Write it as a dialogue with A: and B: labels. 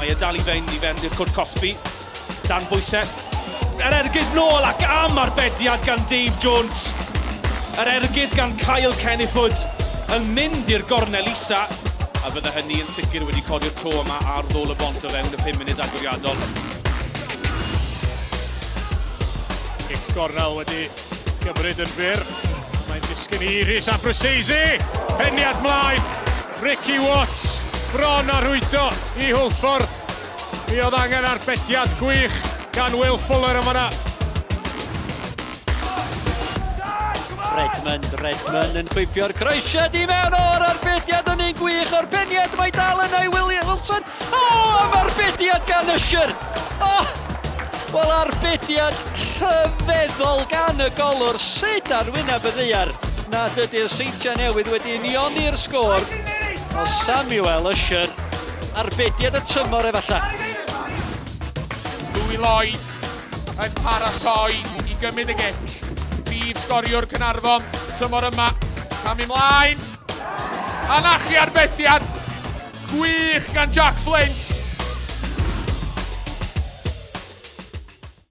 A: Mae e dal i fynd i fewn i'r cwrt cosbi. Dan bwysau. Yr ergyd nôl ac am arbediad gan Dave Jones. Yr ergyd gan Kyle Kenniford yn mynd i'r gornel isa. A bydde hynny yn sicr wedi codi'r to yma ar ddôl y bont o fewn y 5 munud agoriadol.
B: Cic gornel wedi gymryd yn fyr. Mae'n disgyn i Rhys Abbruzzese. Peniad mlaen. Ricky Watt bron a rhwydo i Hwlffordd. Mi oedd angen arbediad gwych gan Will Fuller yn fanna.
C: Redmond, Redmond yn chwipio'r croesiad i mewn o'r arbediad yn un gwych o'r peniad, mae dal yna i William Wilson. O, oh, am arbediad gan Usher! Oh, wel, arbediad rhyfeddol gan y golwr, sut ar wyneb y ddaear nad ydy'r Seintiau Newydd wedi unioni'r sgôr. O Samuel Usher, arbediad y tymor efallai.
D: Louis Lloyd yn paratoi i gymryd y gic. Prif sgoriwr Caernarfon tymor yma. Cam ymlaen. A na chi arbediad gwych gan Jack Flint.